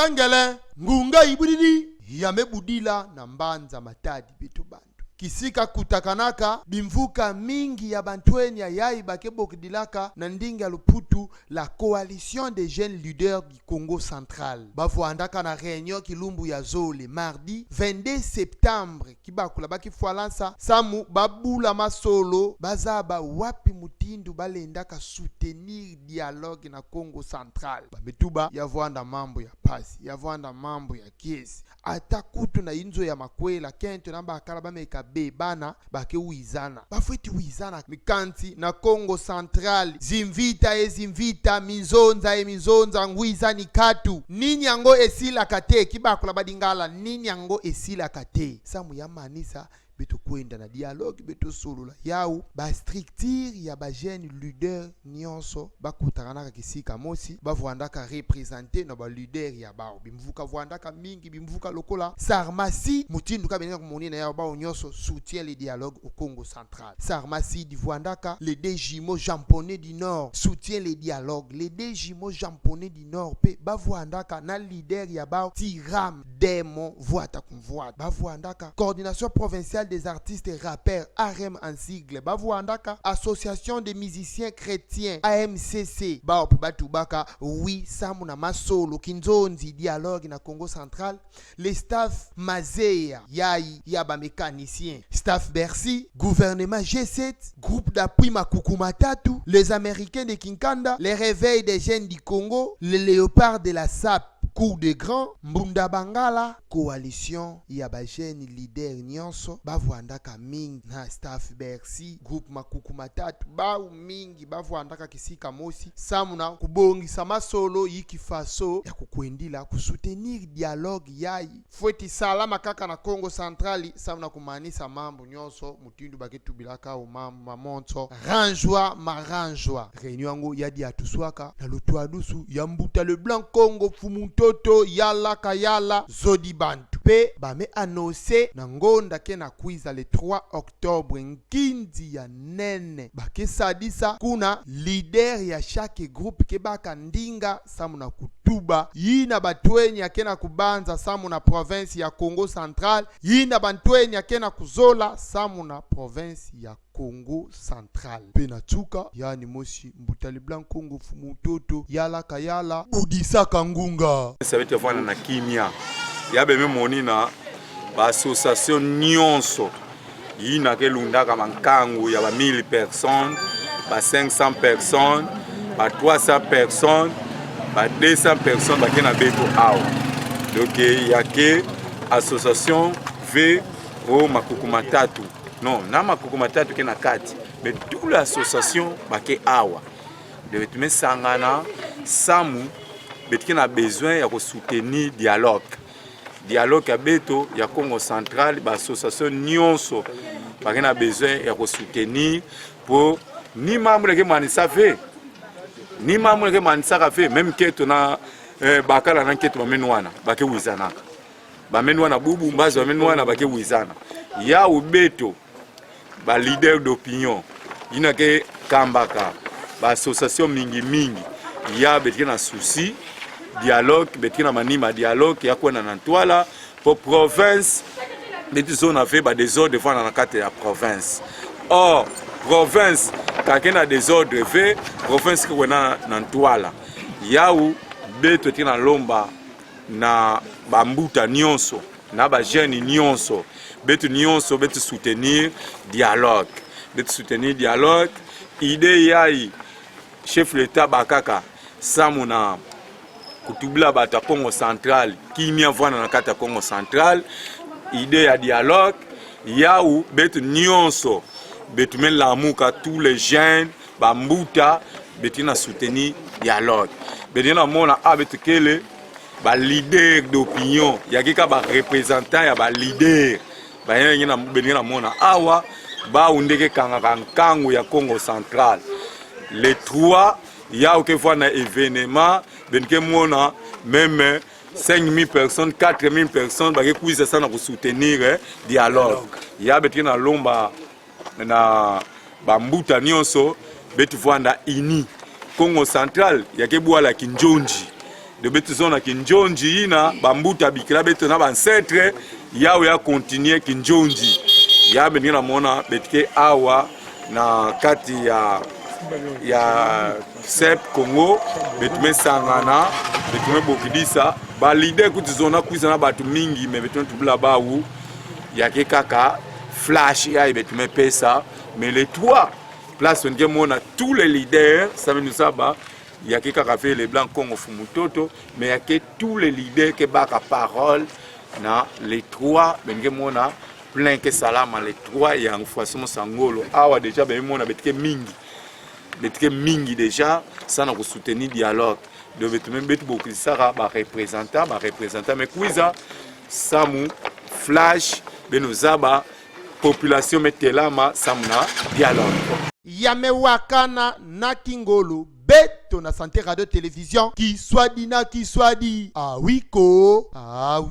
Ngangele ngunga ibudidi yamebudila na mbanza Matadi beto bantu kisika kutakanaka bimvuka mingi ya bantweni ya yai bakebokidilaka na ndingi ya luputu la Coalition des jeunes leaders du Congo central bavuandaka na réunion kilumbu ya zole mardi 22 septembre kibakula bakifwalansa samu babula masolo bazaba wapi mutindu balendaka soutenir dialogue na Congo central. Bametuba yavwanda mambo ya pasi, yavwanda mambo ya kiesi, ata kutu na inzo ya makwela kento na bakala bameka be bana bake wizana bafweti wizana mikanti na Congo central zimvita e zimvita minzonza e minzonza ngwiza ni katu nini yango esilaka te kibakula badingala nini yango esilaka te samu ya manisa beto kwenda na dialogue beto solola yau ba structure ya ba jeune leader nyonso bakutakanaka kisika mosi bavwandaka represente na ba leader ya bao bimvuka vwandaka mingi bimvuka lokola sarmasi mutindu ka benga kumoni na yao bao nyonso soutient le dialogue au Congo central. Sarmasi divwandaka les deux jumeaux japonais du nord soutient le dialogue, les deux jumeaux japonais du nord pe bavwandaka na leader ya bao Tiram Demo vwata kumvwata bavwandaka coordination provinciale des artistes et rappeurs RM en sigle bavwandaka association des musiciens chrétiens AMCC bao pe batubaka oui samu na masolo kinzonzi dialogue na Congo central les staff Mazeya yai ya ba mécaniciens staff Bercy gouvernement G7 groupe d'appui Makuku Matatu les Américains de Kinkanda les réveils des jeunes du Congo les léopards de la SAP Cour de grand Mbunda Bangala coalition ya ba jeune leader nyonso bavwandaka mingi na staff Bercy groupe Makuku Matatu bau mingi bavwandaka kisika mosi samu na kubongisa masolo yiki faso ya kukwendila kusoutenir dialogue yai fweti salama kaka na Congo central samu na kumanisa mambo nyonso mutindu baketubilaka o mambo mamonso ranjwa maranjwa réunion yango ya diatuswaka na lutwadusu ya mbuta le blanc Congo fumu ntoto yala kayala zodi bantu pe bame annoncé na ngonda ke na kwiza le 3 octobre nkindi ya nene bakesadisa kuna leader ya chaque groupe ke baka ndinga samu na kutuba yina batweni ake na kubanza samu na province ya Congo central yina bantweni ake na kuzola samu na province ya Congo central pe na tsuka yani mosi mbuta le blanc Congo fumu toto yala kayala budisaka ngunga sabete vana na kimia ya beme moni na ba association nyonso yina ke lundaka mankangu ya ba 1000 personnes ba 500 personnes ba 300 personnes ba 200 personnes bake na beto awa donc ya ke association v o makuku matatu non na makuku matatu ke na kati mais tout l'association bake awa de tumesangana samu betike na besoin ya kosoutenir dialogue dialogue ya beto ya Congo central ba association nyonso bake na besoin ya kosoutenir po ni mambo ke manisa fe ni mambo ke manisaka fe même keto na eh, bakala na nketo bameni wana bake wizanaka bameni wana bubu mbazi bameni wana bake wizana ya ubeto ba leader d'opinion yina ke kambaka ba association mingi mingi ya betike na souci dialogue betike na manima dialogue ya kwenda na ntwala po province beti zona ve ba desordre vanda na kati ya province or province kake na desordre ve province ke kwenda na ntwala yau beto etike na lomba na bambuta nyonso na ba jeune nyonso betu nyonso betu soutenir dialogue betu soutenir dialogue idée yai chef l'état bakaka samu na kutubila bato ya Congo central kimia vwana na kati ya Congo central idée ya dialogue yau betu nyonso betu melamuka tous les jeunes bambuta betu na soutenir dialogue betu na mona a betu kele ba leader d'opinion yaki ka ba représentant ya ba leader bayenge na benge na mona awa ba ndeke kangaka nkangu ya Congo central les trois ya oke fois na événement benke mona même 5000 personnes 4000 personnes bake kuisa sana ko soutenir eh, dialogue ya betike na lomba na bambuta nyonso beti vwanda ini Congo central yake bwala kinjonji De betu zona kinjonji yina bambuta bikila betu na bancetre yawe ya continue kinjonji ya bendenge na mona betike awa na kati ya ya sep Congo betu mesangana betu mebokidisa ba leader kutu zona kuisa na bato mingi me betu tubula bawu yake kaka flash yaye betu mepesa mais les trois place ndenge mona tous les leaders sami nusaba yake kaka fe les blancs Congo Fumutoto mais yake tous les leaders ke baka parole na les trois benge mona plein ke salama les trois ya façon sangolo awa déjà benge mona betike mingi betike mingi déjà sana ko soutenir dialogue donc betu même betu bokilisaka ba représentant ba représentant mais kuiza samu flash beno zaba population metelama samu na dialogue. Yamewakana na Kingolo beto na Santé Radio Télévision kiswadi na kiswadi awiko awi.